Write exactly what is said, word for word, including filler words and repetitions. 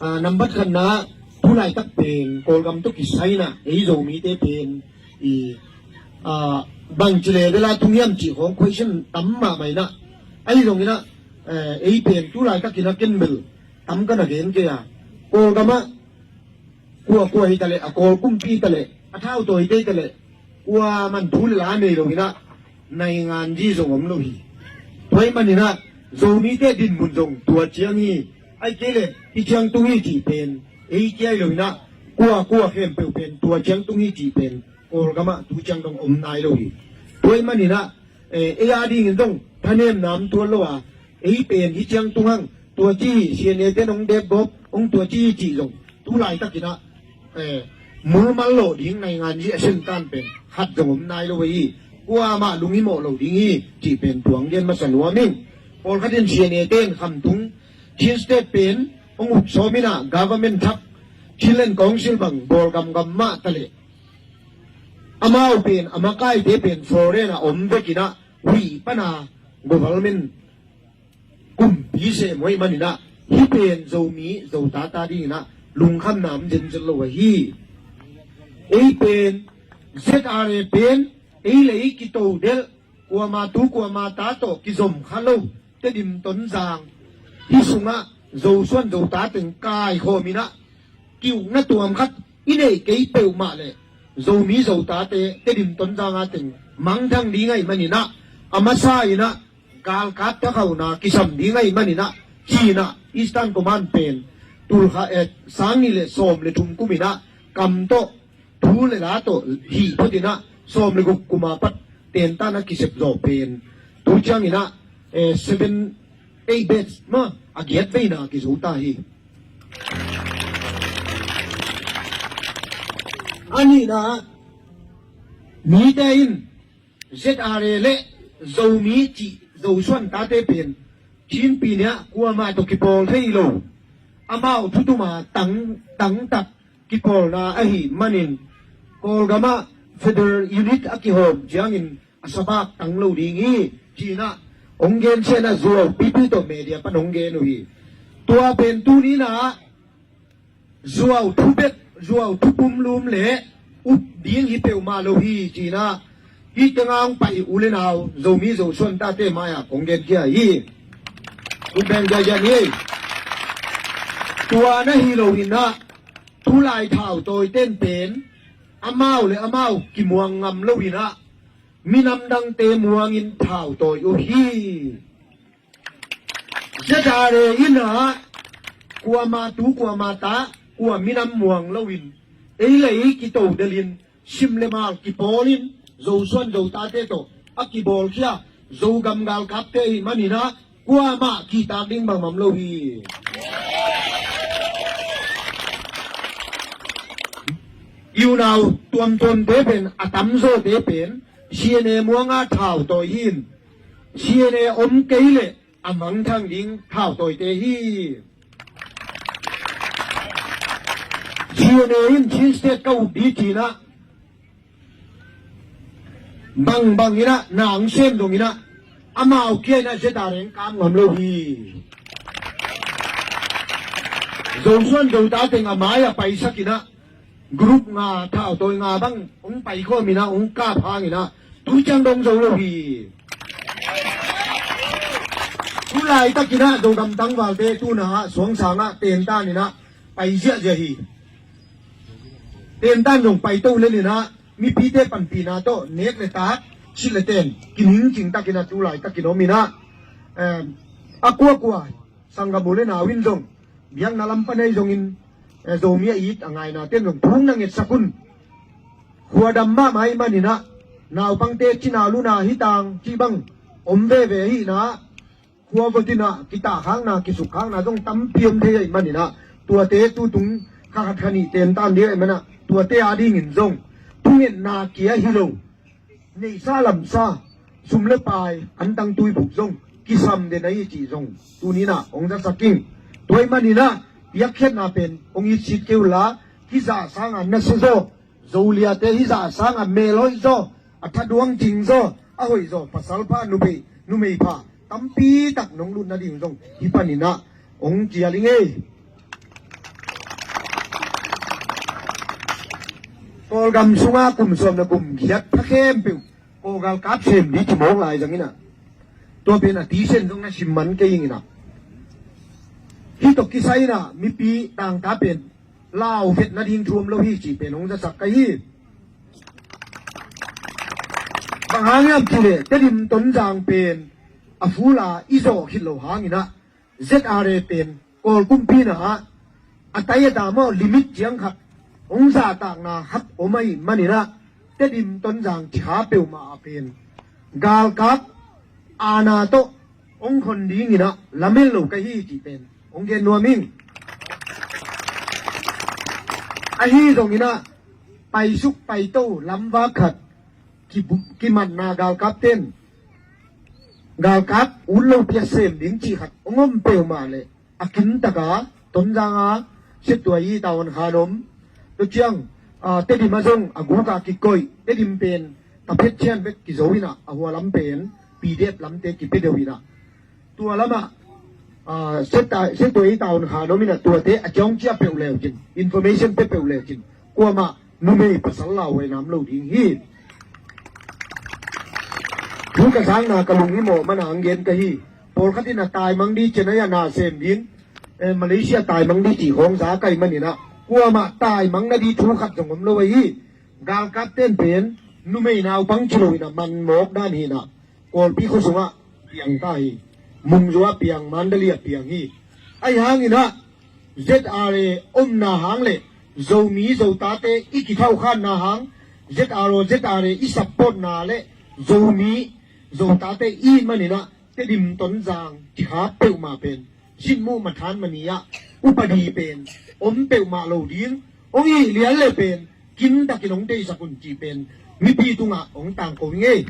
Ah, nambat khatna, tulaitak pen Kawlgam tawh kisai inah ei Zomite pen i, ah, bangci level ah tung hiam cih khawng question tam mahmah inah. Ahi zong inah, eh, ei pen tulaitak inah ken bel tam ka na gen kei a, Kawlgam ah kua kua hi taleh, a Kawl kumpi hi taleh, a thautawite hi taleh, kuaman thu le la nei lo inah naingan zi zong om lo hi. Tua ahih man inah Zomite dinmun zong tua ciang hi. Ahih kei leh hih ciang tung hi cih pen ei kia hi lo inah, kua kua khempeuh pen tua ciang tung hi cih pen Kawlgam ah tu ciang dong om nai lo hi. Tua ahih man inah, eh, ei a dingin zong thanemna om tuan lo a, ei pen hih ciang tung hang, tua ci hi, C N A ten hong dep gawp, hong tua ci hi cih zong tulaitak inah, eh, mulmal lawh ding naingan zi a sem tan pen khat zong om nai lo hi. Kuamah lunghimawh lo ding hi cih pen tua hong gen masa nuam ing. Pawlkhat in C N A ten khamtung Chin State pen hong uk sawm inah government thak, Chinland Council bang bawl gamgam mah taleh, amau pen a makaite pen foreign ah om vek inah huih pana government kumpi sem uh ahih man inah, hih pen Zomi Zota ta ding inah lungkhamna om zenzen lo ahi. Ei pen Z R A pen ei le ei kitodelh, kuama tu kuama ta tawh kizom kha lo Tedim Tonzang, hih sungah Zosuan Zota teng kaikhawm inah, ki-ukna tuam khat i neih kei peuhmah leh Zomi Zotate Tedim Tonzang a teng mangthang ding ahih man inah, a masa inah galkap thakhauhna kisam ding ahih man inah, ci inah Eastern Command pen tulkha, eh, sang nih le sawm le thum kum inah kam tawh, thu le la tawh hih phot inah sawm le guk kum a pat tentan a kisep zawh pen tu ciang inah, eh, seven, eight batch mah a giat veina kizo ta hi. A nihna, mite in Z R A le Zomi cih Zosuan tate pen Chin Pyine ah kuamah tawh kipawl thei lo, amau thutuma tang, tangtak kipawlna ahih manin, Kawlgam ah federal unit a kihawm ciangin a sabak tang lo ding hi, ci inah hong gensia inah zuau pipi tawh media pan hong gen uh hi. Tua pen tuni inah zuau thu bek, zuau thu pumlum le up ding hi peuhmah lo hi, ci inah hih tengah hong pai u le nau Zomi Zosuan tate mai-ah kong genkhia hi. Up beng ziahziah ni. Tua na hi lo inah, tulai thautawite in pen amau le amau kimuang ngam lo inah, minam dangte muangin thauto uh hi. Z R A inah kuama tu kuama ta, kua minam muang loin, ei le ei kitodelhin, sim le mal kipawlin, Zosuan Zotate tawh a kibawlkhia Zogam galkapte ahih man inah, kuamah kihtak ding bangmah om lo hi. I unau tuamtuamte pen, a tamzawte pen C N A muanga thauto hi in, C N A om kei leh a mangthang ding thautawite hi. C N A in Chin State ka uk ding ci inah, bangbang inah na hong sem dong inah, amau kia inah Z R A hong kam ngam lo hi. Zosuan Zota teng a mai-ah paisak inah, group nga, thauto nga bang hong paikhawm inah, hong kap hang inah, tu ciang dong zo lo hi. Tulaitak inah Zogam tangvalte tu inah suangsang ah tentan inah pai ziahziah hi. Tentan zong paito lel inah, mipite panpihna tawh nek le tak, silh le ten kiningcing tak inah tulaitak in om inah, em, a kuakua sanggam u le nau in zong biakna lam pan ahi zongin, eh, Zomi a it a ngainate'n zong thu na ngetsak un. Khuadam mahmah ahih man inah, naupangte cina luna hi tang cih bang om veve ahih inah, khua vot inah kitahkhakna, kisukkhakna zong tampi om thei ahih man inah, tuate tutung kha khat kha nih tentan ding ahih man ah, tuate a dingin zong thungetna kia hi lo, neihsa lamsa, sum le pai, antang tuibuk zong kisam den ahi cih zong tuni inah hong zasak ing. Tua ahih man inah piakkhiatna pen hong itsit kei unla, hih zah sanga nasia zaw, Zoliate hih zah sanga melhoih zaw, a thaduang cing zaw, a hoih zaw, pasal pha, numei, numei pha tampi tak nong lut nading zong hih pan inah hong cial ing ei. Kawlgam sunga kum sawm na kum giat pha khempeuh Kawl galkap sem ding ci mawk lai zangin ah, tua pen a tisen zong na sim man kei ing in ah, hih tawh kisai in ah mipi tangta pen lau vet nading thu om lo hi cih pen hong zasak ka hi. Bang hang hiam cih leh Tedim Tonzang pen a full a i zawh khit loh hangin ah Z R A pen Kawl kumpi in ah a tai a ta maw, limit ciang khat hong zahtakna khat om ahih manin ah Tedim Tonzang cikha peuhmah ah pen galkap aana tawh hong hon dingin ah lamen lo ka hi cih pen hong gen nuam ing. Ahi zongin ah paisuk paito lamvak khat kibu-, kimatna galkapten galkap ut lopi a sem ding cih khat hong om peuhmah leh a kintaka Tonzang a Siattuai i tavuan khan om, tua ciang, ah, Tedim ah zong a guk a kikoih, Tedim pen taphet cian bek kizo in ah a hua lam pen P D F lamte kipia deuh in ah, tua lamah, ah, Siattuai, Siattuai i tavuan khan om in ah tuate a ciang cia peuh leu cin, information pia peuh leu cin, kuamah numei pasal lauhuai nam lo ding hi. Thu ka zakna ka lung i mawh mana hong gen ka hi. Pawlkhat in ah taimang ding ci-in ah na sem ding, eh, Malaysia taimang ding cih khawng za ka hih manin ah kuamah taimang nading thu khat zong om lo ahi. Galkapten pen numei naupang ci lo in ah man mawk dan hi in ah Kawlpi khua sungah piang ta hi. Mungzu ah piang, Mandalay ah piang hi. Ahi hangin ah Z R A omna hang le Zomi Zotate i kithauhkhanna hang, Z R O Z R A i supportna le Zomi Zotate i manin ah Tedim Tonzang cikha peuhmah pen Sinmuh Mathan Mani ah upadi pen om peuhmah lo ding, hong hih lian le pen kintakin hong deihsak un cih pen mipi tungah hong tangko ing ei.